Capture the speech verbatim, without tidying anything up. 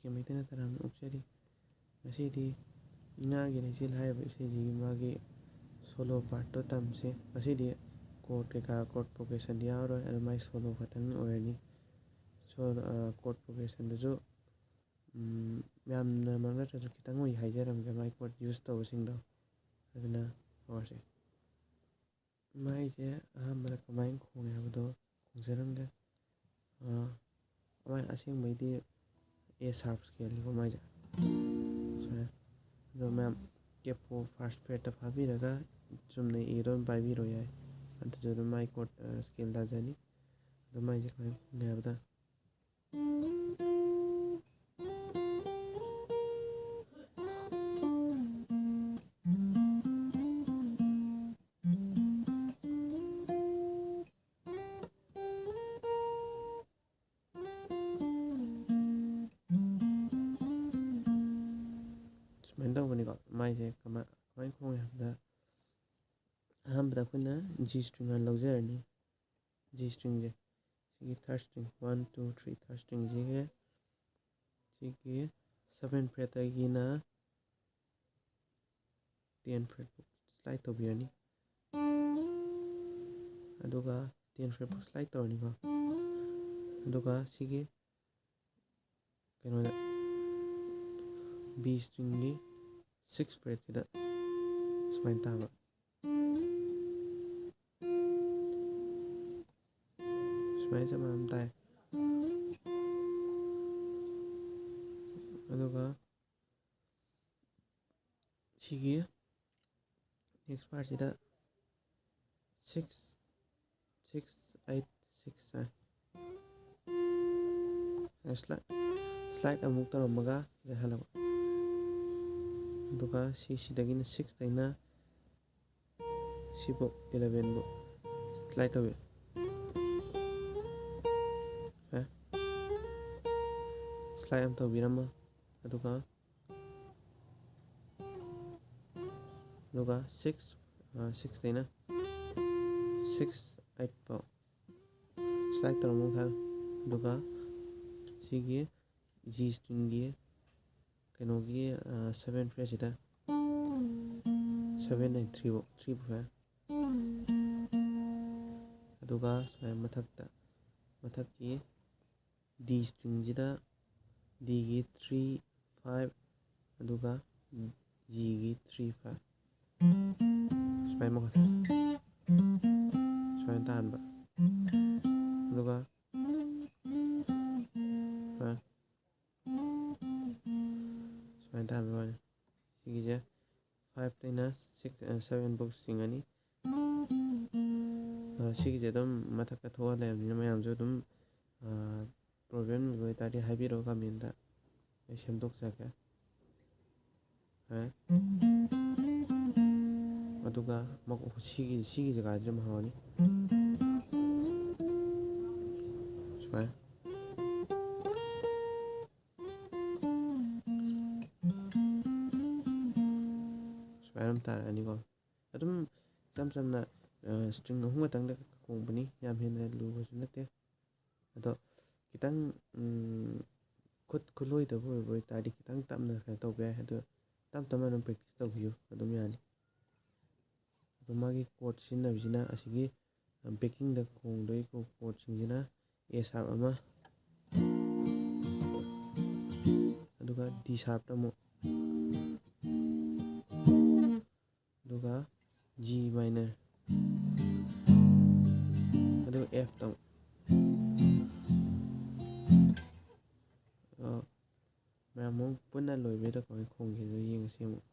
ꯀꯦꯃꯩꯇꯅ ꯇꯔꯥꯝꯅ ꯑꯣꯛꯆꯔꯤ꯫ ꯉꯁꯤꯗꯤ ꯏꯉꯥꯒꯤ ꯂꯩꯆꯤꯜ ꯍꯥꯏꯔꯤꯕ ꯏꯁꯩꯁꯤꯒꯤ ꯃꯥꯒꯤ solo partꯇꯣ ꯇꯝꯁꯦ꯫ ꯉꯁꯤꯗꯤ chord ꯀꯩꯀꯥ, chord progressionꯗꯤ ꯌꯥꯎꯔꯣꯏ, ꯑꯗꯨ ꯃꯥꯏ solo ꯈꯛꯇꯪ ꯑꯣꯏꯔꯅꯤ꯫ Solo, ꯑ, chord progressionꯗꯨꯁꯨ, ꯎꯝ, ꯌꯥꯝꯅꯃꯛ ꯅꯠꯇ꯭ꯔꯁꯨ ꯈꯤꯇꯪ ꯑꯣꯏ ꯍꯥꯏꯖꯔꯝꯒꯦ, ꯃꯥꯏ chord use ꯇꯧꯕꯁꯤꯡꯗꯣ꯫ ꯑꯗꯨꯅ ꯍꯧꯔꯁꯦ꯫ ꯃꯥꯏꯁꯦ ꯑꯍꯥꯟꯕꯗ ꯀꯃꯥꯏꯅ ꯈꯣꯡꯉꯦ ꯍꯥꯏꯕꯗꯣ ꯈꯣꯡꯖꯔꯝꯒꯦ꯫ ꯑꯥ, ꯃꯥꯏ ꯑꯁꯦꯡꯕꯩꯗꯤ A sharp scaleꯅꯤꯀꯣ ꯃꯥꯏꯁꯦ꯫ ꯁꯨꯃꯥꯏꯅ꯫ ꯑꯗꯣ ꯃꯌꯥꯝ capo first fretꯇ ꯐꯥꯕꯤꯔꯒ ꯆꯨꯝꯅ Aꯗꯣ ꯑꯗꯨꯝ ꯄꯥꯏꯕꯤꯔꯣ ꯌꯥꯏ꯫ ꯑꯗꯨꯁꯨ ꯑꯗꯨꯝ ꯃꯥꯏ chord, ꯑ, scale ꯇꯥꯖꯅꯤ꯫ ꯑꯗꯣ ꯃꯥꯏꯁꯦ ꯀꯃꯥꯏꯅ ꯈꯣꯡꯒꯦ ꯍꯥꯏꯕꯗ, ꯁꯨꯃꯥꯏꯅ ꯇꯧꯕꯅꯤꯀꯣ꯫ ꯃꯥꯏꯁꯦ ꯀꯃꯥꯏ-, ꯀꯃꯥꯏꯅ ꯈꯣꯡꯉꯦ ꯍꯥꯏꯕꯗ, ꯑꯍꯥꯟꯕꯗ ꯑꯩꯈꯣꯏꯅ G string ꯍꯥꯟꯅ ꯂꯧꯖꯔꯅꯤ꯫ G stringꯁꯦ, ꯁꯤꯒꯤ third string, one, two, three, third stringꯁꯤꯒꯤ, ꯁꯤꯒꯤ seven fretꯇꯒꯤꯅ ten fretꯐꯥꯎ slide ꯇꯧꯕꯤꯔꯅꯤ꯫ ꯑꯗꯨꯒ ten fretꯐꯥꯎ slide ꯇꯧꯔꯅꯤꯀꯣ꯫ ꯑꯗꯨꯒ ꯁꯤꯒꯤ ꯀꯩꯅꯣꯗ, B stringꯒꯤ six fretꯁꯤꯗ ꯁꯨꯃꯥꯏꯅ ꯇꯥꯕ꯫ ꯁꯨꯃꯥꯏꯅ ꯆꯞ ꯃꯥꯟꯅꯅ ꯇꯥꯏ꯫ ꯑꯗꯨꯒ ꯁꯤꯒꯤ next partꯁꯤꯗ six, six, eight, six ꯍꯥꯏ꯫ Slide, slide ꯑꯃꯨꯛ ꯇꯧꯔꯝꯃꯒ ꯁꯤꯗ ꯍꯜꯂꯛꯄ꯫ ꯑꯗꯨꯒ ꯁꯤ, ꯁꯤꯗꯒꯤꯅ sixꯇꯩꯅ ꯁꯤꯕꯨꯛ, elevenꯕꯨꯛ slide ꯇꯧꯕꯤ꯫ ꯍꯥ? Slide ꯑꯃ ꯇꯧꯕꯤꯔꯝꯃꯣ꯫ ꯑꯗꯨꯒ, ꯑꯗꯨꯒ six, ꯑ, sixꯇꯩꯅ six, eight ꯐꯥꯎ slide ꯇꯧꯔꯝꯃꯨ ꯈꯔ꯫ ꯑꯗꯨꯒ ꯁꯤꯒꯤ G stringꯒꯤ ꯀꯩꯅꯣꯒꯤ seven fret ꯁꯤꯗ seven ꯑꯩꯅ three ꯐꯥꯎ, three ꯐꯥꯎ꯫ ꯑꯗꯨꯒ ꯁꯨꯃꯥꯏꯅ ꯃꯊꯛꯇ, ꯃꯊꯛꯀꯤ D stringꯁꯤꯗ D ꯒꯤ three five, ꯑꯗꯨꯒ G ꯒꯤ three five꯫ ꯁꯨꯃꯥꯏꯅ ꯃꯈꯜ, ꯁꯨꯃꯥꯏꯅ ꯇꯥꯍꯟꯕ꯫ ꯑꯗꯨꯒ ꯁꯨꯃꯥꯏꯅ, ꯁꯨꯃꯥꯏꯅ ꯇꯥꯍꯟꯕ ꯋꯥꯅꯤ꯫ ꯁꯤꯒꯤꯁꯦ five ꯇꯩꯅ six, seven ꯐꯥꯎ ꯆꯤꯡꯉꯅꯤ꯫ ꯁꯤꯒꯤꯁꯦ ꯑꯗꯨꯝ ꯃꯊꯛꯇ ꯊꯣꯛꯑ ꯂꯩꯔꯕꯅꯤꯅ ꯃꯌꯥꯝꯁꯨ ꯑꯗꯨꯝ problem ꯂꯩꯕ ꯑꯣꯏꯇꯥꯔꯗꯤ ꯍꯥꯏꯕꯤꯔꯛꯑꯣ comment ꯇ, ꯑꯩ ꯁꯦꯝꯗꯣꯛꯆꯔꯛꯀꯦ꯫ ꯍꯥ? ꯑꯗꯨꯒ ꯃ-, ꯁꯤꯒꯤ, ꯁꯤꯒꯤ ꯖꯒꯥꯁꯤꯗ ꯑꯃ ꯍꯧꯔꯅꯤ꯫ ꯁꯨꯃꯥꯏꯅ꯫ ꯁꯨꯃꯥꯏꯅ ꯑꯗꯨꯝ ꯇꯥꯔꯛꯑꯅꯤꯀꯣ꯫ ꯑꯗꯨꯝ ꯏꯆꯝ ꯆꯝꯅ string ꯑꯍꯨꯝ ꯈꯛꯇꯪꯗ ꯈꯣꯡꯕꯅꯤ, ꯌꯥꯝ ꯍꯦꯟꯅ ꯂꯨꯕꯁꯨ ꯅꯠꯇꯦ꯫ ꯑꯗꯣ ꯈꯤꯇꯪ, ꯎꯝ, ꯈꯨꯠ ꯈꯨꯠꯂꯣꯏꯗꯕ ꯑꯣꯏꯕ ꯑꯣꯏꯇꯥꯔꯗꯤ ꯈꯤꯇꯪ ꯇꯞꯅ ꯀꯩꯅꯣ ꯇꯧꯕ ꯌꯥꯏ꯫ ꯑꯗꯣ ꯇꯞ ꯇꯞꯅ ꯑꯗꯨꯝ practice ꯇꯧꯕꯤꯌꯨ, ꯑꯗꯨꯝ ꯌꯥꯅꯤ꯫ ꯑꯗꯣ ꯃꯥꯒꯤ chord ꯁꯤꯖꯤꯟꯅꯕꯁꯤꯅ ꯑꯁꯤꯒꯤ backing the ꯈꯣꯡꯗꯣꯏ chord ꯁꯤꯡꯁꯤꯅ A sharp ꯑꯃ, ꯑꯗꯨꯒ D sharp ꯇ ꯑꯃꯨꯛ, ꯑꯗꯨꯒ G minor, ꯑꯗꯨꯒ F ꯇ ꯑꯃꯨꯛ꯫ ꯑ, ꯃꯌꯥꯝ ꯑꯃꯨꯛ ꯄꯨꯟꯅ ꯂꯣꯏꯕꯩꯗ ꯀꯃꯥꯏꯅ ꯈꯣꯡꯒꯦꯗꯣ ꯌꯦꯡꯉꯁꯤ ꯑꯃꯨꯛ꯫